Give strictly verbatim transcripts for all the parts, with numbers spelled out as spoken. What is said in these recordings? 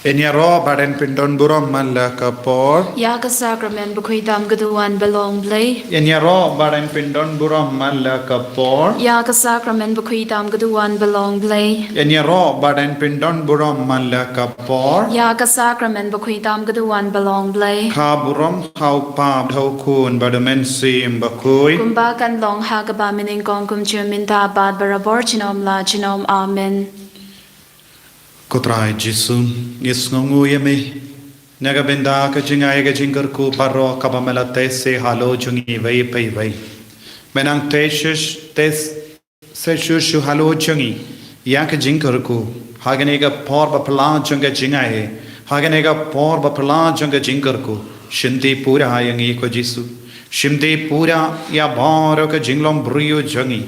Yn ïaroh bad yn pyndon burom man la ka por. Ïa ka sakramen bakhuid tam ka duwan ba long Blei. Yn ïaroh bad yn pyndon burom man la ka por. Ïa ka sakramen bakhuid tam ka duwan ba long Blei. Yn ïaroh bad yn pyndon burom man la ka por. Ïa ka sakramen bakhuid tam ka duwan ba long Blei. Kha burom ha u Kpa bad ha u Khun bad u Mynsiem Bakhuid. Kumba kan long ha kaba mynnyngkong, kumjuh mynta bad barabor junom la junom. Amen. Ko Trai Jisu, ngi sngewnguh ïa me na ka bynta ka jingai ka jingkyrkhu baroh kaba me la teh se halor jong ngi iwei pa iwei. Me nang teh shuh, teh shuh shuh halor jong ngi ïa ka jingkyrkhu ha kane ka por baphylla jong ka jingai, ha kane ka por baphylla jong ka jingkyrkhu. Shim ti pura ïa ngi ko Jisu. Shim ti pura ïa baroh ka jinglong briew jong ngi.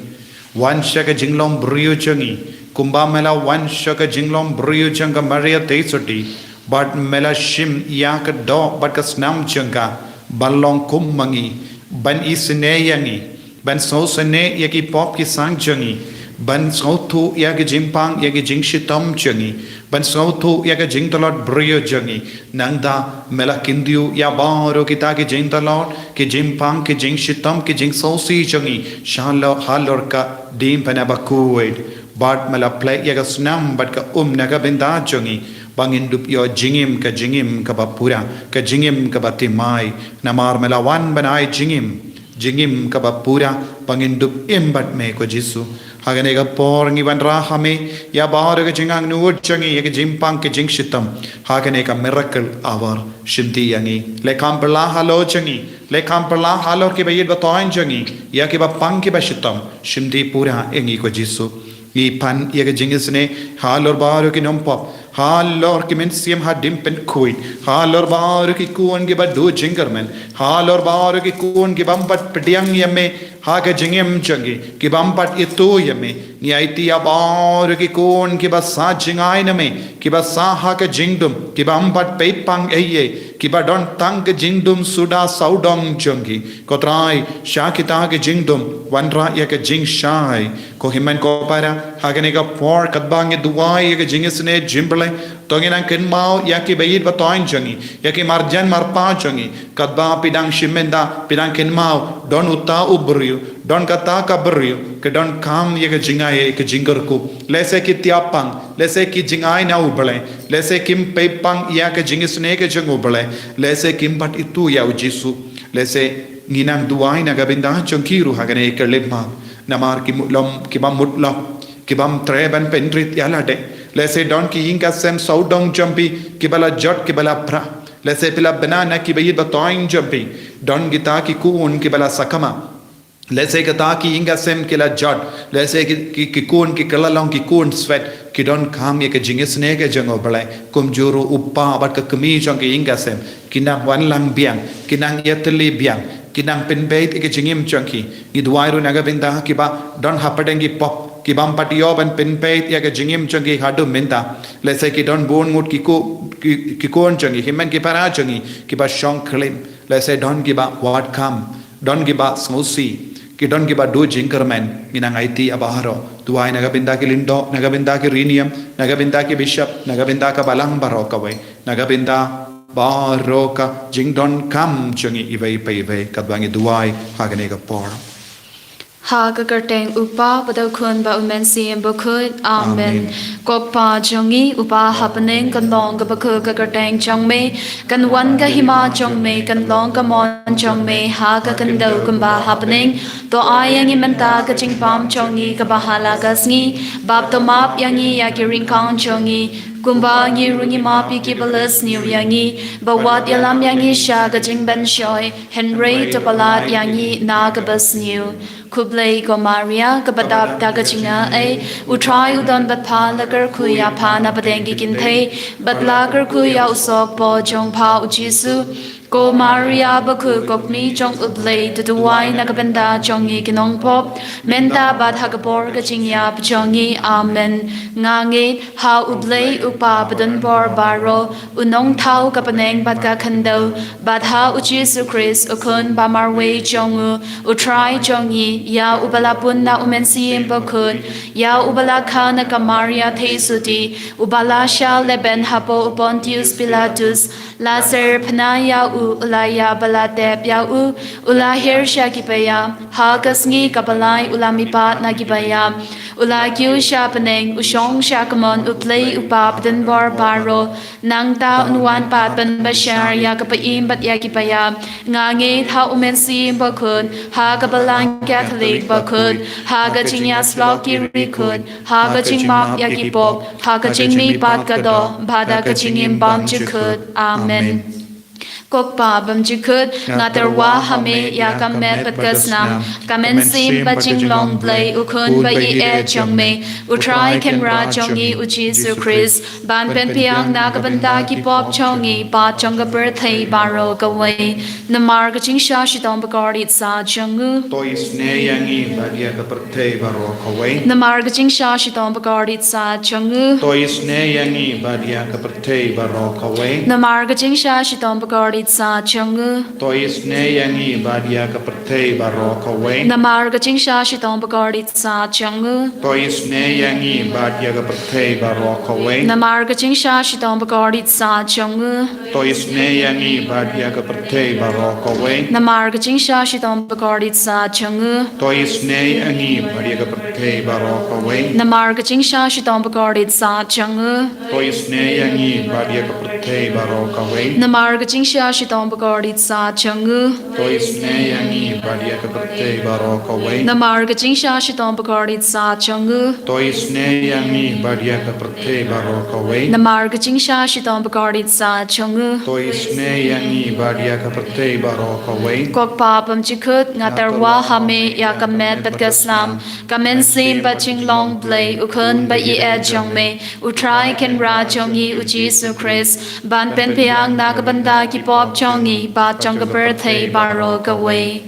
Wan sha ka jinglong briew jong ngi kumba me la wan sha ka jinglong briew jong ka Maria Theisotti, bad me la shim ïa ka doh bad ka snam jong ka ban long kum ma ngi, ban isynei ïa ngi, ban sngewsynei ïa ki pop ki sang jong ngi, ban sngewthuh ïa ki jingpang ïa ki jingshitom jong ngi, ban sngewthuh ïa ka jingtlot briew jong ngi. Nangta me la kyntiew ïa baroh kita ki jingtlot, ki jingpang, ki jingshitom, ki jingsngewsih jong ngi sha halor ka diengphna bakhuid. Bad me la plie ïa ka snam bad ka um na ka bynta jong ngi, ba ngin dup ïoh jingim, ka jingim kaba pura, ka jingim kaba thymmai. Namar me la wan ban ai jingim, jingim kaba pura, ba ngin dup im bad me ko Jisu. Ha kane ka por ngi wanrah ha me ïa baroh ka jingangnud jong ngi, ïa ka jingpang ka jingshitom ha kane ka miracle hour. Shim ti ïa ngi. Leh kham phylla halor jong ngi, leh kham phylla halor kiba ïeit ba thoiñ jong ngi, ïa kiba pang kiba shitom. Shim ti pura ïa ngi ko Jisu. Ngi pan ïa ka jingisynei halor baroh ki nongpop, halor ki mynsiem haduh pynkhuid, halor baroh ki khun kiba duh jingkyrmen, halor baroh ki khun ki bym pat pdiang ïa me ha ka jingim jong ki, ki bym pat ithuh ïa me. Ngi aiti ïa baroh ki khun kiba sah jingai na me, kiba sah ha ka jingdum, ki bym pat peit pang ei ei, kiba don tang ka jingdum suda sawdong jong ki. Ko Trai, sha kita ki jingdum wanrah ïa ka jingshai. Ko hynmen ko para, ha kane ka por katba ngi duwai ïa ka jingisynei jong U Blei, to ngin nang kynmaw ïa kiba ïeit ba thoiñ jong ngi, ïa ki marjan marpa jong ngi. Katba phi dang shim mynta, phi dang kynmaw, don uta u briew, don kata ka briew ka donkam ïa ka jingai ka jingkyrkhu. Lehse ki tip pang, lehse ki jingai na U Blei, lehse kim peit pang ïa ka jingisynei ka jong U Blei, lehse kim pat ithuh ïa U Jisu. Lehse ngi nang duwai na ka bynta jong ki ruh ha kane ka lymhap. Namar ki mut lom, ki bym mut lom, ki bym treh ban pynrit ïa lade. Lehse don ki ïing ki sem sawdong jong phi kiba la jot, kiba la phra. Lehse phi la bna na kiba ïeit ba thoiñ jong phi. Don kita ki khun kiba la sakma. Lehse kita ki ïing ki sem ki la jot. Lehse ki, ki, ki khun ki kylla long ki khun swet. Ki donkam ïa ka jingisynei ka jong U Blei. Kumjuh ruh u kpa bad ka kmie jong ki ïing ki sem, ki nang wanlang biang, ki nang ïatylli biang, ki nang pynpeit ïa ka jingim jong ki. Ngi duwai ruh na ka bynta kiba don hapdeng ki pop, ki bym pat ïoh ban pynpeit ïa ka jingim jong ki haduh mynta. Lehse ki don bun ngut ki ku, ki, ki khun jong ngi, hynmen ki para jong ngi, kiba shong klim. Lehse don kiba wad kam, don kiba sngewsih, ki don kiba duh jingkyrmen. Ngi nang aiti ïa baroh. Duwai na ka bynta ki lyngdoh, na ka bynta ki riewniam, na ka bynta ki bishop, na ka bynta ka balang baroh kawei, na ka bynta baroh ka jingdonkam jong ngi iwei pa iwei, katba ngi duwai ha kane ka por. Ha ka kyrteng U Kpa, bad U Khun, bad U Mynsiem Bakhuid. Amen. Amen. Ko Kpa jong ngi uba ha bneng, kan long kaba khuid ka kyrteng jong me, kan wan ka hima jong me, kan long ka mon jong me ha ka khyndew kumba ha bneng. To ai ïa ngi mynta ka jingbam jong ngi kaba ha la ka sngi, bad to map ïa ngi ïa ki ryngkang jong ngi, kumba ngi ruh ngi map ïa kiba la sniew ïa ngi, bad wat ïalam ïa ngi sha ka jingpynshoi, hynrei to palat ïa ngi na kaba sniew. Khublei ko Maria, kaba dap da ka jingaiei, U Trai u don bad pha, la kyrkhu ïa pha na pdeng ki kynthei, bad la kyrkhu ïa u sohpop jong pha U Jisu. Ko Maria bakhuid, ko kmie jong U Blei, to duwai na ka bynta jong ngi ki nongpop, mynta bad ha ka por ka jingïap jong ngi. Amen. Nga ngeit ha U Blei U Kpa badonbor baroh, U Nongthaw ka bneng bad ka khyndew, bad ha U Jisu Khrist U Khun ba marwei jong U, U Trai jong ngi, ïa uba la pun na U Mynsiem Bakhuid, ïa uba la kha na ka Maria theisotti, uba la shah lehbeiñ hapoh u Pontius Pilatus, la shyrkhei ïa U, u la ïap bad la tep ïa U, u la hiar sha ki baïap, ha ka sngi kaba lai U la mihpat na ki baïap, U la kiew sha bneng, U shong sha ka mon U Blei U Kpa badonbor baroh, nangta Un wan pat ban bishar ïa ka ba im bad ïa ki baïap. Nga ngeit ha U Mynsiem Bakhuid, ha ka Balang Katholik bakhuid, ha ka jingïasyllok ki riewkhuid, ha ka jingmap ïa ki pop, ha ka jingmihpat ka doh, bad ha ka jingim bymjukut. Amen. Ko Kpa bymjukut, nga tyrwa ha Me ïa ka met bad ka snam, ka mynsiem bad jinglong Blei, U Khun ba ïeit jong Me, U Trai Kynrad jong ngi U Jisu Khrist, ban pynbiang na ka bynta ki pop jong ngi bad jong ka pyrthei baroh kawei. Namar ka jingshah shitom bakordit satia jong U. To isynei ïa ngi bad ïa ka pyrthei baroh kawei. Namar ka jingshah shitom bakordit satia jong U. To isynei ïa ngi bad ïa ka pyrthei baroh kawei. Namar ka jingshah shitom bakordit satia jong U. To isynei ïa ngi bad ïa ka pyrthei baroh kawei. Namar ka jingshah shitom bakordit satia jong U. To isynei ïa ngi bad ïa ka pyrthei baroh kawei. Namar ka jingshah shitom bakordit satia jong U. To isynei ïa ngi bad ïa ka pyrthei baroh kawei. Namar ka jingshah shitom bakordit satia jong U. To isynei ïa ngi bad ïa ka pyrthei baroh kawei. Namar ka jingshah shitom bakordit satia jong U. To isynei ïa ngi bad ïa ka pyrthei baroh kawei. Namar ka jingshah shitom bakordit satia jong U. To isynei ïa ngi bad ïa ka pyrthei baroh kawei. Namar ka jingshah shitom bakordit satia jong U. To isynei ïa ngi bad ïa ka pyrthei baroh kawei. Namar ka jingshah shitom bakordit satia jong U. To isynei ïa ngi bad ïa ka pyrthei baroh kawei. Ko Kpa bymjukut, nga tyrwa ha Me ïa ka met bad ka snam, ka mynsiem bad jinglong Blei, U Khun ba ïeit jong Me, U Trai Kynrad jong ngi U Jisu Khrist, ban pynbiang na ka bynta ki pop jong ngi bad jong ka pyrthei baroh kawei.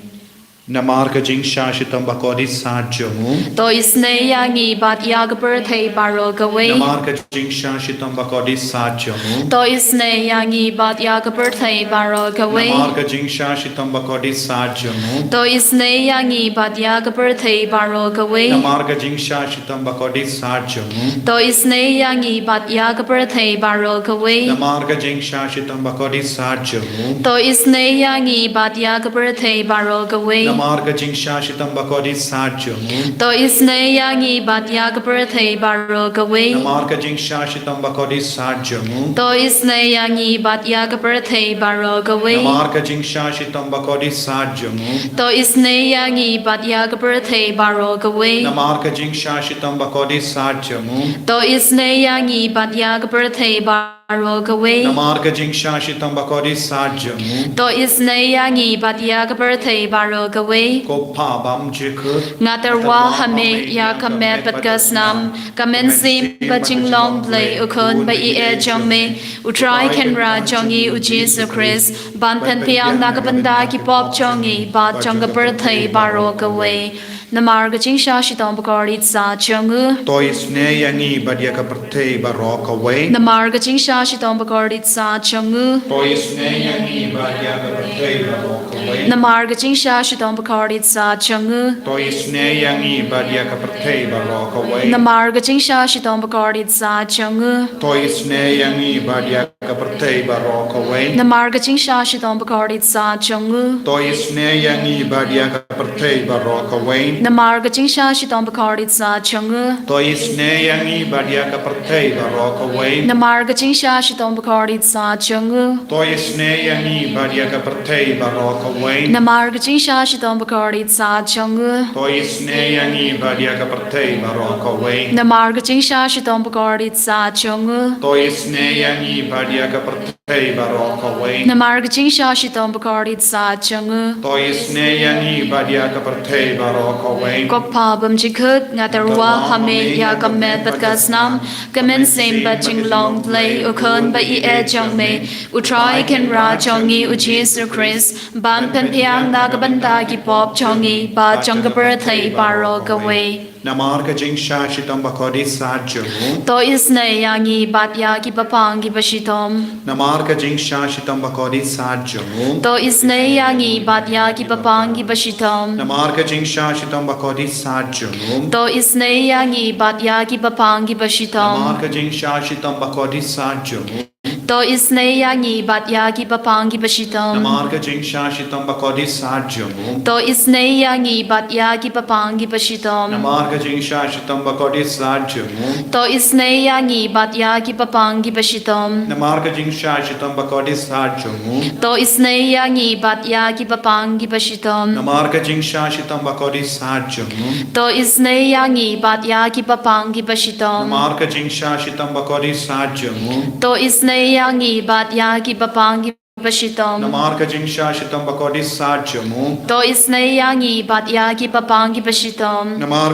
Namar ka jingshah shitom bakordit satia jong U. To isynei ïa ngi bad ïa ka pyrthei baroh kawei. Namar ka jingshah shitom bakordit satia jong U. To isynei ïa ngi bad ïa ka pyrthei baroh kawei. Namar ka jingshah shitom bakordit satia jong U. To isynei ïa ngi bad ïa ka pyrthei baroh kawei. Namar ka jingshah shitom bakordit satia jong U. To isynei ïa ngi bad ïa ka pyrthei baroh kawei. Namar ka jingshah shitom bakordit satia jong U. To isynei ïa ngi bad ïa ka pyrthei baroh kawei. Namar ka jingshah shitom bakordit satia jong U. To isynei ïa ngi bad ïa ka pyrthei baroh kawei. Namar ka jingshah shitom bakordit satia jong U. To isynei ïa ngi bad ïa ka pyrthei baroh kawei. Namar ka jingshah shitom bakordit satia jong U. To isynei ïa ngi bad ïa ka pyrthei baroh kawei. Namar ka jingshah shitom bakordit satia jong U. To isynei ïa ngi bad ïa ka pyrthei baroh kawei. Namar ka jingshah shitom bakordit satia jong U. To isynei ïa ngi bad ïa ka pyrthei baroh kawei. Ko Kpa bymjukut, nga tyrwa ha Me ïa ka met bad ka snam, ka mynsiem bad jinglong Blei, U Khun ba ïeit jong Me, U Trai Kynrad jong ngi U Jisu Khrist, ban pynbiang na ka bynta ki pop jong ngi bad jong ka pyrthei baroh kawei. Namar ka jingshah shitom bakordit satia jong U. To isynei ïa ngi bad ïa ka pyrthei baroh kawei. Namar ka jingshah shitom bakordit satia jong U. To isynei ïa ngi bad ïa ka pyrthei baroh kawei. Namar ka jingshah shitom bakordit satia jong U. To isynei ïa ngi bad ïa ka pyrthei baroh kawei. Namar ka jingshah shitom bakordit satia jong U. To isynei ïa ngi bad ïa ka pyrthei baroh kawei. Namar ka jingshah shitom bakordit satia jong U. To isynei ïa ngi bad ïa ka pyrthei baroh kawei. Namar ka jingshah shitom bakordit satia jong U. To isynei ïa ngi bad ïa ka pyrthei baroh kawei. Namar ka jingshah shitom bakordit satia jong U. To isynei ïa ngi bad ïa ka pyrthei baroh kawei. Namar ka jingshah shitom shitom ba kordit sat jong u. To isynei ïa ngi bad ïa ka pyrthei baroh kawei. Namar ka jingshah shitom ba kordit sat jong u. To isynei ïa ngi bad ïa ka pyrthei baroh kawei. Namar ka jingshah shitom ba kordit sat jong u. To isynei ïa ngi bad ïa ka pyrthei baroh kawei. Ko Kpa bymjukut, nga tyrwa ha me ïa ka met bad ka snam, ka mynsiem bad jinglong Blei, u Khun ba ïeit jong me, U Trai Kynrad jong ngi U Jisu Khrist, ban pynbiang na ka bynta ki pop jong ngi bad jong ka pyrthei baroh kawei. Namar ka jingshah shitom ba kordit sat jong u. To isynei ïa ngi bad ïa ki bapang ki bashitom. Namar ka jingshah shitom ba kordit sat jong u. To isynei ïa ngi bad ïa ki bapang ki bashitom. Namar ka jingshah shitom ba kordit sat jong u. To isynei ïa ngi bad ïa ki bapang ki bashitom. Namar ka jingshah shitom ba kordit sat jong u. To isynei ïa ngi bad ïa ki bapang ki bashitom. Namar ka jingshah shitom ba kordit sat jong u. To isynei ïa ngi bad ïa ki bapang ki bashitom. Namar ka jingshah shitom ba kordit sat jong u. To isynei ïa ngi bad ïa ki bapang ki bashitom. Namar ka jingshah shitom ba kordit sat jong u. To isynei ïa ngi bad ïa ki bapang ki bashitom. Namar ka jingshah shitom ba kordit sat jong u. To isynei ïa ngi bad ïa ki bapang ki bashitom. Namar ka jingshah shitom ba kordit sat jong u. To isynei ïa ngi bad ïa ki bapang ki bashitom. Namar ka jingshah shitom ba kordit sat jong u. To isynei ïa ngi bad ïa ki bapang ki bashitom. Namar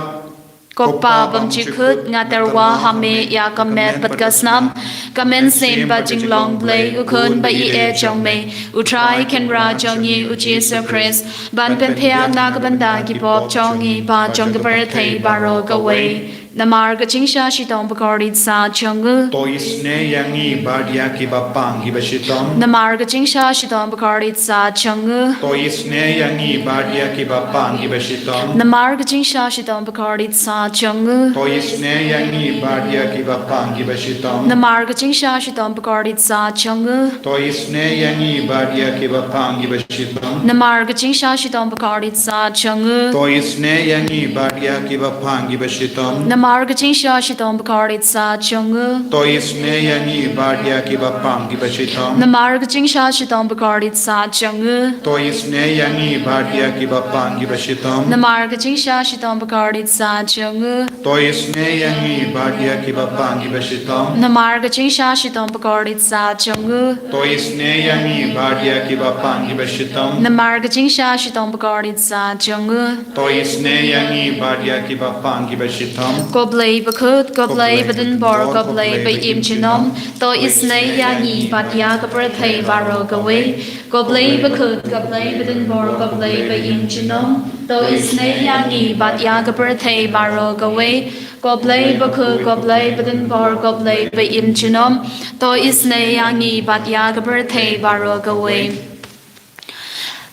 Ko Kpa bymjukut, nga tyrwa ha me ïa ka met bad ka snam, ka mynsiem bad jinglong Blei, U Khun ba ïeit jong me, U Trai Kynrad jong ngi U Jisu Khrist, ban pynbiang na ka bynta ki pop jong ngi bad jong ka pyrthei baroh kawei. Namar ka jingshah shitom ba kordit sat jong u. To isynei ïa ngi bad ïa ki bapang ki bashitom. Namar ka jingshah shitom ba kordit sat jong u. To isynei ïa ngi bad ïa ki bapang ki bashitom. Namar ka jingshah shitom ba kordit sat jong u. To isynei ïa ngi bad ïa ki bapang ki bashitom. Namar ka jingshah shitom ba kordit sat jong u. To isynei ïa ngi bad ïa ki bapang ki bashitom. Namar ka jingshah shitom ba kordit sat jong u. To isynei ïa ngi bad ïa ki bapang ki bashitom. Namar ka jingshah shitom ba kordit sat jong u. To isynei ïa ngi bad ïa ki bapang ki bashitom. Namar ka jingshah shitom ba kordit sat jong u. To isynei ïa ngi bad ïa ki bapang ki bashitom. Namar ka jingshah shitom ba kordit sat jong u. To isynei ïa ngi bad ïa ki bapang ki bashitom. Namar ka jingshah shitom ba kordit sat jong u. To isynei ïa ngi bad ïa ki bapang ki bashitom. Namar ka jingshah shitom ba kordit sat jong u. To isynei ïa ngi bad ïa ki bapang ki bashitom. Ko Blei bakhuid, ko Blei badonbor, ko Blei ba im junom. To isynei ïa ngi bad ïa ka pyrthei baroh kawei. Ko Blei bakhuid, ko Blei badonbor, ko Blei ba im junom. To isynei ïa ngi bad ïa ka pyrthei baroh kawei. Ko Blei bakhuid, ko Blei badonbor, ko Blei ba im junom. To isynei ïa ngi bad ïa ka pyrthei baroh kawei.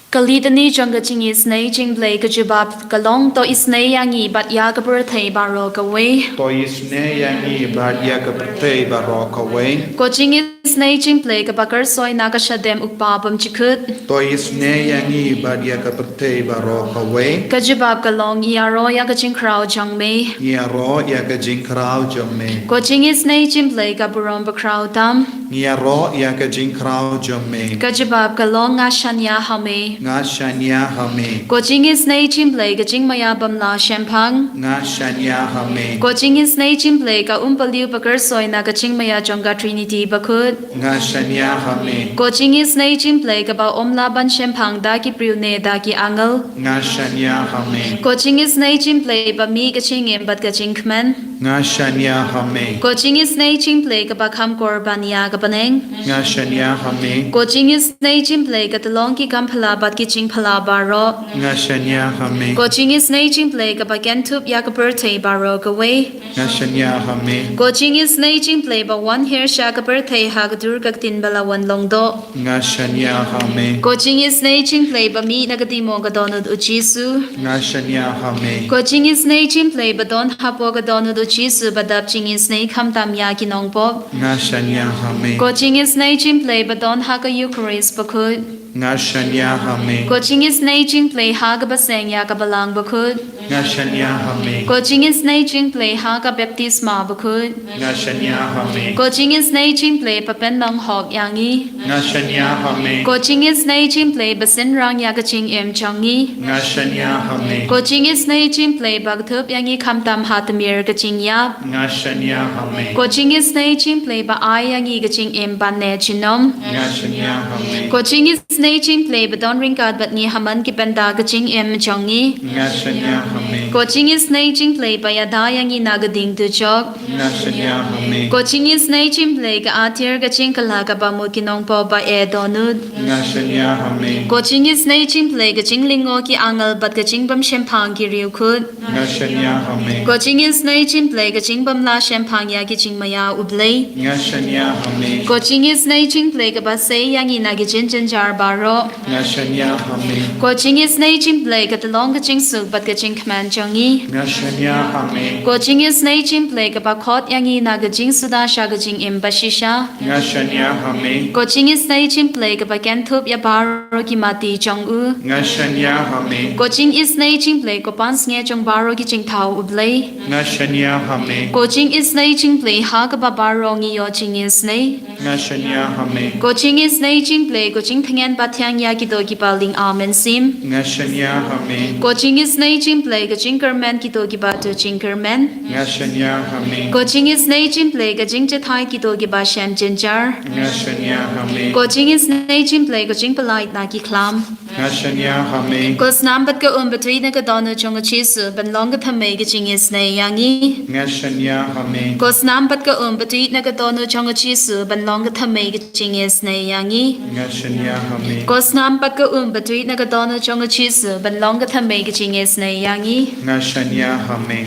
Ka litany jong ka jingisynei jingblei ka jubab ka long, to isynei ïa ngi bad ïa ka pyrthei baroh kawei. To isynei ïa ngi bad ïa ka pyrthei baroh kawei. Ko jingisynei jingblei kaba kyrsoi na ka shadem U Kpa bymjukut. To isynei ïa ngi bad ïa ka pyrthei baroh kawei. Ka jubab ka long, ïaroh ïa ka jingkhraw jong me. Ïaroh ïa ka jingkhraw jong me. Ko jingisynei jingblei ka burom bakhraw tam. Ïaroh ïa ka jingkhraw jong me. Ka jubab ka long, nga shaniah ha me. Nga shaniah ha me. Ko jingisynei jingblei ka jingmaïa bymlah shemphang. Nga shaniah ha me. Ko jingisynei jingblei ka umpylliuh bakyrsoi na ka jingmaïa jong ka Trinity bakhuid. Nga shaniah ha me. Ko jingisynei jingblei kaba ym lah ban shemphang da ki briew ne da ki angel. Nga shaniah ha me. Ko jingisynei jingblei ba mih ka jingim bad ka jingkmen. Nga shaniah ha me. Ko jingisynei jingblei kaba kham kor ban ïa ka bneng. Nga shaniah ha me. Ko jingisynei jingblei ka tyllong ki kam phylla bad ki jingphylla baroh. Nga shaniah ha me. Ko jingisynei jingblei kaba kynthup ïa ka pyrthei baroh kawei. Nga shaniah ha me. Ko jingisynei jingblei ba wan hiar sha ka pyrthei ha ka dur ka ktien ba la wan long doh. Nga shaniah ha me. Ko jingisynei jingblei ba mih na ka dei mo ka dohnud U Jisu. Nga shaniah ha me. Ko jingisynei jingblei ba don hapoh ka dohnud U Jisu ba dap jingisynei khamtam ïa ki nongpop. Nga shaniah ha me. Ko jingisynei jingblei ba don ha ka Eukharist bakhuid. Nga shaniah ha me. Ko jingisynei jingblei ha kaba seng ïa ka balang bakhuid. Nga shaniah ha me. Ko jingisynei jingpyllait ha ka baptisma bakhuid. Nga shaniah ha me. Ko jingisynei jingpyllait ba pynlong hok ïa ngi. Nga shaniah ha me. Ko jingisynei jingpyllait ba synrang ïa ka jingim jong ngi. Nga shaniah ha me. Ko jingisynei jingpyllait ba kdup ïa ngi khamtam ha tmier ka jingïap. Nga shaniah ha me. Ko jingisynei jingpyllait ba ai ïa ngi ka jingim ban neh junom. Nga shaniah ha me. Ko jingisynei jingpyllait ba don ryngkat bad ngi ha man ki bynta ka jingim jong ngi. Nga shaniah ha me. Ko jingisynei jingpyllait ba ïada ïa ngi na ka ding dujok. Nga shaniah ha me. Ko jingisynei jingpyllait ka atiar ka jingkylla kaba mut ki nongpop ba eh dohnud. Nga shaniah ha me. Ko jingisynei jingpyllait ka jinglyngngoh ki angel bad ka jingbym shemphang ki riewkhuid. Nga shaniah ha me. Ko jingisynei jingpyllait ka jingbym la shemphang ïa ki jingmaïa U Blei. Nga shaniah ha me. Ko jingisynei jingpyllait kaba sei ïa ngi na ki jingjynjar baroh. Nga shaniah ha me. Ko jingisynei jingpyllait ka tyllong ka jingsuk bad ka jingkmen jong ngi. Nga shaniah ha me. Ko jingisynei jingpyllait kaba khot ïa ngi na ka jingsuda sha ka jingim bashisha. Nga shaniah ha me. Ko jingisynei jingpyllait kaba kynthup ïa baroh ki mati jong u. Nga shaniah ha me. Ko jingisynei jingpyllait ko pansngiat jong baroh ki jingthaw U Blei. Nga shaniah ha me. Ko jingisynei jingpyllait ha kaba baroh ngi ïoh jingisynei. Nga shaniah ha me. Ko jingisynei jingpyllait ko jingtngen bathiang ïa kito kiba lyngkhuh mynsiem. Nga shaniah ha me. Ko jingisynei jingpyllait ko jingkyrmen kito kiba duh jingkyrmen. Nga shaniah ha me. Ko jingisynei jingpyllait ka jingjahthait kito kiba shem jynjar. Nga shaniah ha me. Ko jingisynei jingpyllait ko jingpyllait na ki khlam. Nga shaniah ha me. Ko snam bad ka um batuid na ka dohnud jong u Jisu ban long ka thymmei ka jingisynei ïa ngi. Nga shaniah ha me. Ko snam bad ka um batuid na ka dohnud jong u Jisu ban long ka thymmei ka jingisynei ïa ngi. Nga shaniah ha me. Ko snam bad ka um batuid na ka dohnud jong u Jisu ban long ka thymmei ka jingisynei ïa ngi. Nga shaniah ha me.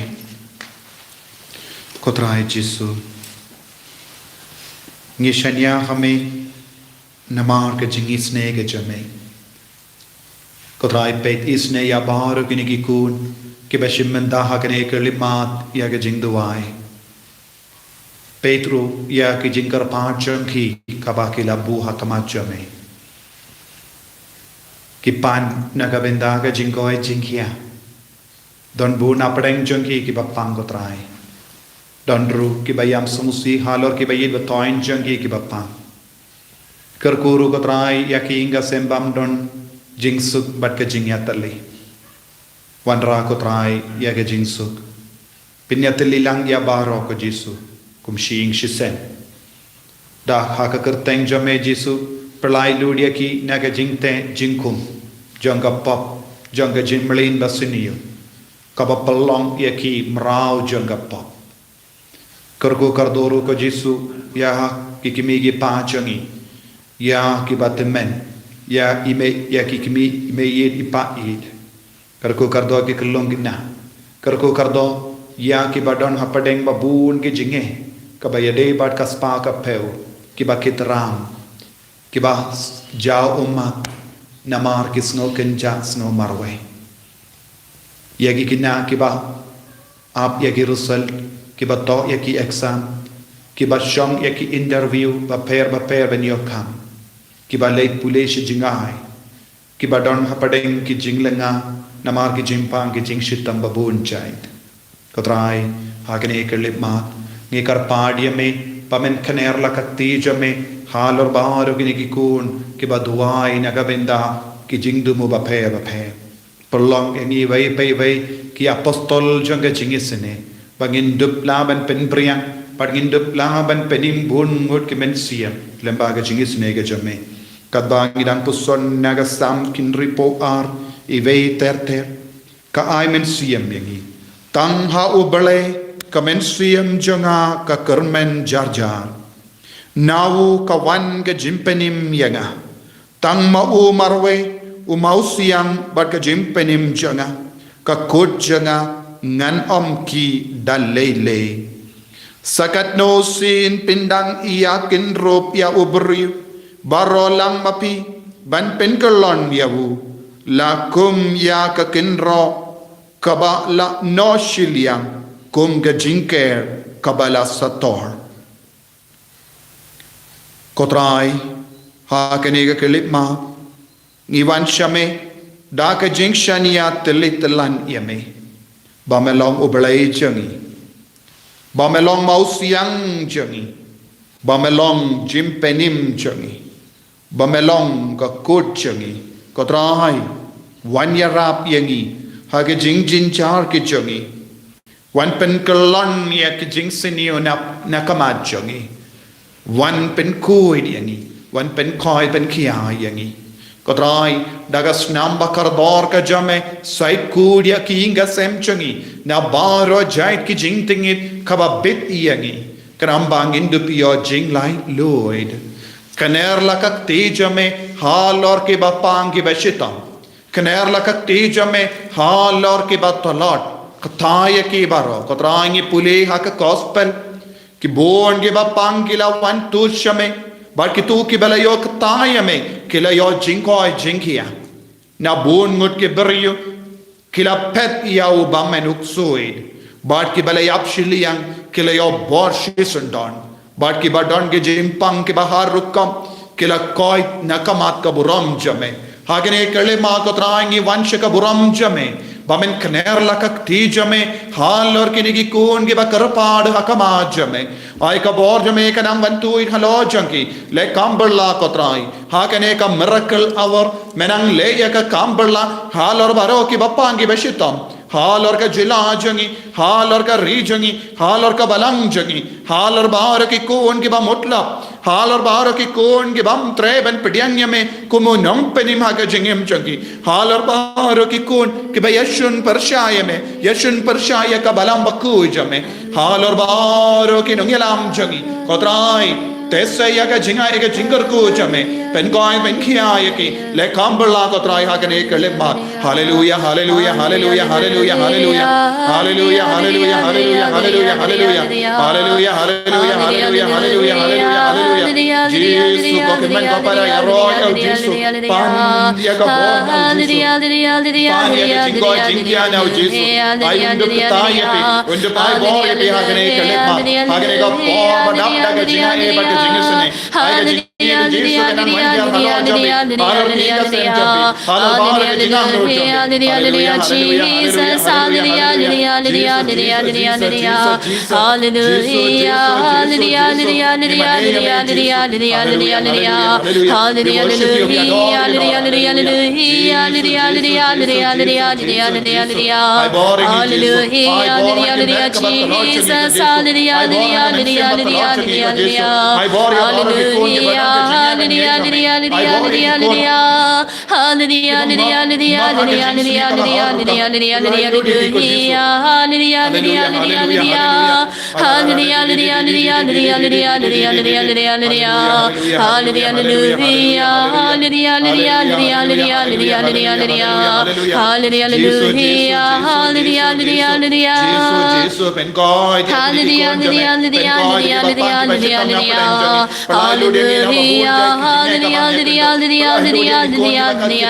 Ko Trai Jisu, ngi shaniah ha me namar ka jingisynei ka jong me. Ko Trai, peit isynei ïa baroh kine ki khun kiba shim bynta ha kane ka khyllipmat ïa ka jingduwai. Peit ruh ïa ka jingkyrpad jong ki kaba ki la buh ha khmat jong me. Ki pan na ka bynta ka jingkoit jingkhiah. Don bun na pdeng jong ki kiba pang, ko Trai. Don ruh kiba ïam sngewsih halor kiba ïeit ba thoiñ jong ki kiba pang. Kyrkhu ruh, ko Trai, ïa ki ïing ka sem bym don jingsuk bad ka jingïatylli. Wanrah, ko Trai, ïa ka jingsuk. Pynïatylli lang ïa baroh, ko Jisu, kum shi ïing shi sem. Da ha ka kyrteng jong me, Jisu, pynlait lut ïa ki na ka jingteh jingkhum jong ka pop, jong ka jingmlien ba sniew, kaba pynlong ïa ki mraw jong ka pop. Kyrkhu kyrdoh ruh, ko Jisu, ïa ki kmie ki kpa jong ngi, ïa kiba tymmen, ïa i mei, ïa ki kmie, i mei ïeit, i pa ïeit. Kyrkhu kyrdoh ki khyllung khynnah. Kyrkhu kyrdoh ïa kiba don hapdeng ba bun ki jingeh, kaba ïadei bad ka spah ka phew, kiba kit ram, kiba jaw ummat namar ki sngew kynjah sngew marwei. Ïa ki khynnah kiba ap ïa ki result, kiba thoh ïa ki exam, kiba shong ïa ki interview bapher bapher ban ïoh kam, kiba leit pule sha jngai, kiba don hapdeng ki jinglynga namar ki jingpang ki jingshitom ba bun jait. Ko Trai, ha kane ka khyllipmat ngi kyrpad ïa me ba men kner la ka kti jong me halor baroh kine ki khun kiba duwai na ka bynta ki jingthmu bapher bapher. Pynlong ïa ngi iwei pa iwei ki apostol jong ka jingisynei, ba ngin dup lah ban pynpriang, ba ngin dup lah ban pynim bun ngut ki mynsiem lyngba ka jingisynei ka jong me. Katba ngi dang puson na ka Salm hynriewphew ar, iwei ter ter, ka ai mynsiem ïa ngi: Tang ha U Blei ka mynsiem jong nga ka kyrmen jar jar. Na u ka wan ka jingpynim ïa nga. Tang ma u marwei, u mawsiang bad ka jingpynim jong nga, ka kut jong nga, ngan ym khih da lei lei. Sa katno sien phin dang ïa kynrup ïa u briew baroh lang ma phi, ban pynkyllon ïa u, la kum ïa ka kynroh kaba la noh shiliang, kum ka jingker kaba la sator. Ko Trai, ha kane ka khyllipmat ngi wan sha me da ka jingshaniah tylli tyllan ïa me. Ba me long U Blei jong ngi. Ba me long Mawsiang jong ngi. Ba me long Jingpynim jong ngi. Ba me long ka kut jong ngi. Ko Trai, wan ïarap ïa ngi ha ki jingjynjar ki jong ngi. Wan pynkyllon ïa ki jingsniew na, na ka mat jong ngi. Wan pynkhuid ïa ngi. Wan pynkhuid pynkhia ïa ngi. Ko Trai, da ka snam ba kordor ka jong me, sa khuid ïa ki ïing ki sem jong ngi na baroh jait ki jingtngit kaba bit ïa ngi. Khnang ba ngin dup ïoh jinglaitluid. Kner la ka kti jong me halor kiba pang kiba shitom. Kner la ka kti jong me halor kiba tlot. Kata ïa ki baroh, ko Trai, ngi pule ha ka gospel. Ki bun kiba pang ki la wan tur sha me. Bad kito kiba la ïoh kata ïa me, ki la ïoh jingkoit jingkhiah. Na bun ngut ki briew ki la phet ïa u bym mih ksuid. Bad kiba la ïap shiliang ki la ïoh bor shisyndon. Bad kiba don ki jingpang kiba har rukom ki la koit na ka mat ka burom jong me. Ha kane ka khyllipmat, ko Trai, ngi wan sha ka burom jong me. Ba men kner la ka kti jong me halor kine ki khun kiba kyrpad ha ka mat jong me. Ai ka bor jong me ka nang ban tuid halor jong ki. Leh kam bylla, ko Trai. Ha kane ka miracle hour, me nang leh ïa ka kam bylla halor baroh kiba pang kiba shitom. Halor ka jylla jong ngi, halor ka ri jong ngi, halor ka balang jong ngi, halor baroh ki khun kiba mutlop, halor baroh ki khun kibym treh ban pdiang ïa me kum u nongpynim ha ka jingim jong ki. Halor baroh ki khun kiba ïashun pyrshah ïa me, ïashun pyrshah ïa ka Balang Bakhuid jong me. Halor baroh ki nongïalam jong ngi, ko Trai, te sa ïa ka jingai ïa ka jingkyrkhu jong me, pynkoit pynkhia ïa ki. Leh kam bylla, ko Trai, ha kane ka khyllipmat. Haleluya, haleluya, haleluya, haleluya, haleluya. Haleluya, haleluya, haleluya, haleluya, haleluya. Haleluya, haleluya, haleluya, haleluya, haleluya, haleluya. Jisu, ko kmen ko para ïaroh, Jisu. Pan ïa ka bor, Jisu. Pan ïa ka jingkoit jingkhiah, Jisu. Ai un dup kata ïa phi, un dup ai bor ïa phi ha kane ka khyllipmat, ha kane ka por ba dap da ka jingaiei bad ka jingisynei. Ai ka jing Hallelujah, hallelujah, hallelujah, hallelujah, hallelujah, hallelujah. Hallelujah, hallelujah, Jesus, hallelujah, hallelujah, hallelujah, hallelujah, hallelujah. Hallelujah, hallelujah, hallelujah, hallelujah, hallelujah, hallelujah. Hallelujah, hallelujah, hallelujah, hallelujah, hallelujah, hallelujah, hallelujah, hallelujah. Hallelujah, hallelujah, hallelujah, Jesus, hallelujah, hallelujah, hallelujah, hallelujah, hallelujah. Hallelujah, hallelujah, hallelujah, hallelujah, hallelujah. Hallelujah, hallelujah, hallelujah, hallelujah, hallelujah, hallelujah, hallelujah, hallelujah, hallelujah, hallelujah, hallelujah. Hallelujah, hallelujah, hallelujah, hallelujah, hallelujah, hallelujah, hallelujah. Hallelujah, hallelujah, hallelujah, hallelujah, hallelujah, hallelujah, hallelujah, hallelujah, hallelujah. Hallelujah, hallelujah, hallelujah, hallelujah. Hallelujah, hallelujah, hallelujah, hallelujah, hallelujah, hallelujah, hallelujah. Hallelujah, hallelujah, hallelujah, hallelujah,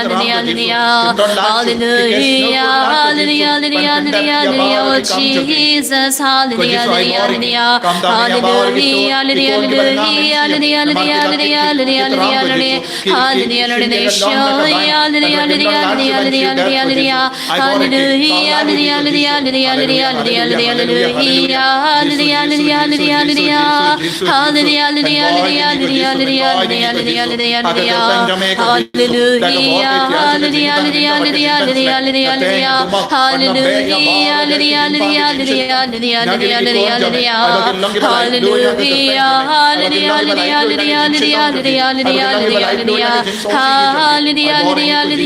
hallelujah, hallelujah. Hallelujah, hallelujah, hallelujah, hallelujah, hallelujah, oh Jesus, hallelujah, hallelujah, hallelujah. Hallelujah, hallelujah, hallelujah, hallelujah, hallelujah, hallelujah, hallelujah, hallelujah. Hallelujah, hallelujah, hallelujah, hallelujah, hallelujah, hallelujah. Hallelujah, hallelujah, hallelujah, hallelujah, hallelujah, hallelujah. Hallelujah, hallelujah, hallelujah, hallelujah. Hallelujah, hallelujah, hallelujah, hallelujah, hallelujah, hallelujah, hallelujah. Hallelujah, hallelujah, hallelujah, hallelujah, hallelujah, hallelujah. Hallelujah, hallelujah, hallelujah, hallelujah, hallelujah, hallelujah. Hallelujah, hallelujah, hallelujah, hallelujah, hallelujah, hallelujah. Hallelujah, hallelujah,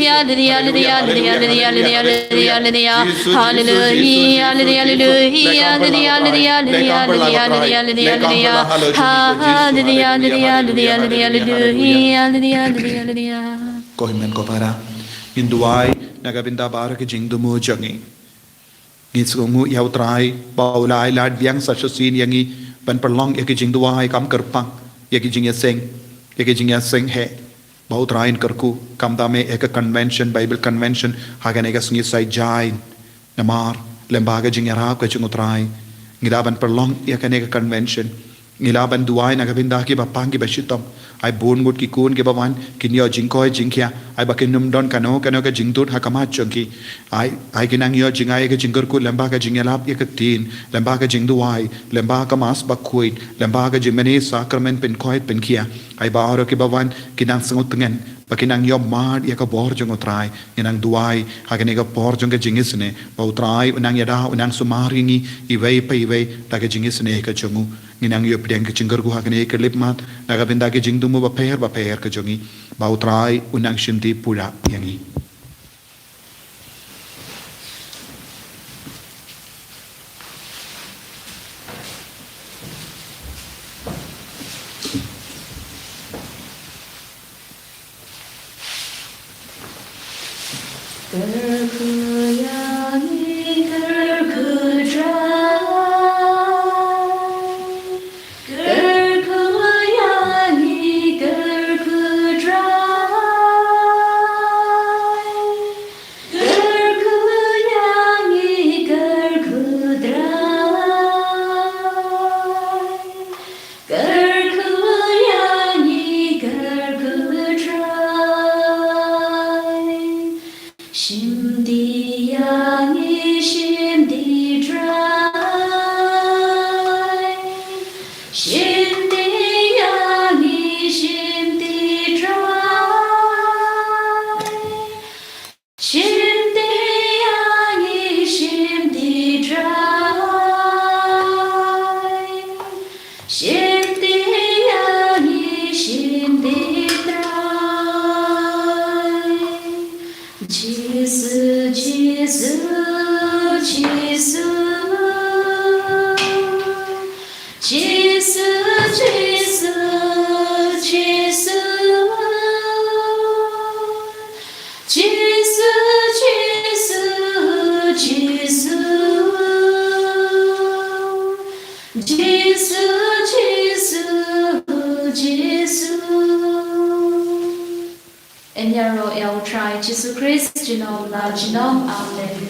hallelujah, hallelujah. Hallelujah, hallelujah, hallelujah, hallelujah, hallelujah, hallelujah, hallelujah. Hallelujah, hallelujah, hallelujah, hallelujah, hallelujah, hallelujah. Ko hynmen ko para, ngin duwai na ka bynta baroh ki jingthmu jong ngi. Ngi sngewnguh ïa U Trai ba u la ai lad biang sa shisien ïa ngi ban pynlong ïa ki jingduwai kam kyrpang, ïa ki jingïaseng, ïa ki jingïaseng heh. Ba U Trai un kyrkhu, kumta me ïa ka convention, Bible convention ha kane ka sngi Saitjaiñ. Namar lem bad ka jingïarap ka jong U Trai, ngi lah ban pynlong ïa kane ka convention. Ngi lah ban duwai na ka bynta kiba pang kiba shitom. Ai bun ngut ki khun kiba wan kin ïoh jingkoit jingkhiah. Ai ba kin ym don kano kano ka jingdud ha khmat jong ki. Ai, ai kin nang ïoh jingai ïa ka jingkyrkhu lyngba ka jingïalap ïa ka ktien, lyngba ka jingduwai, lyngba ka Mass bakhuid, lyngba ka jingmane sakramen pynkhoit pynkhiah. Ai baroh kiba wan kin nang sngewtngen ba kin nang ïoh mad ïa ka bor jong U Trai. Ngi nang duwai ha kane ka por jong ka jingisynei ba U Trai un nang ïada, un nang sumar ïa ngi iwei pa iwei da ka jingisynei ka jong u. Ngi nang ïoh pdiang ka jingkyrkhu ha kane ka khyllipmat na ka bynta ki jingthmu bapher bapher ka jong ngi, ba U Trai un nang shimti pura ïa ngi. Kyrkhu ïa ngi, kyrkhu Trai. Kyrkhu ïa ngi, kyrkhu Trai. Kyrkhu ïa ngi, kyrkhu Trai. Kyrkhu ïa ngi, kyrkhu Trai. Shimti ïa ngi, shimti Trai. Shimti ïa ngi, shimti Trai. Shimti ïa ngi, shimti Trai. Shimti ïa ngi, shimti Trai. Jisu, Jisu, Jisu. Jisu, Jisu, Jisu. Jisu, Jisu, Jisu. Jisu, Jisu, Jisu. Yn ïaroh ïa U Trai Jisu Khrist, junom la junom. Amen.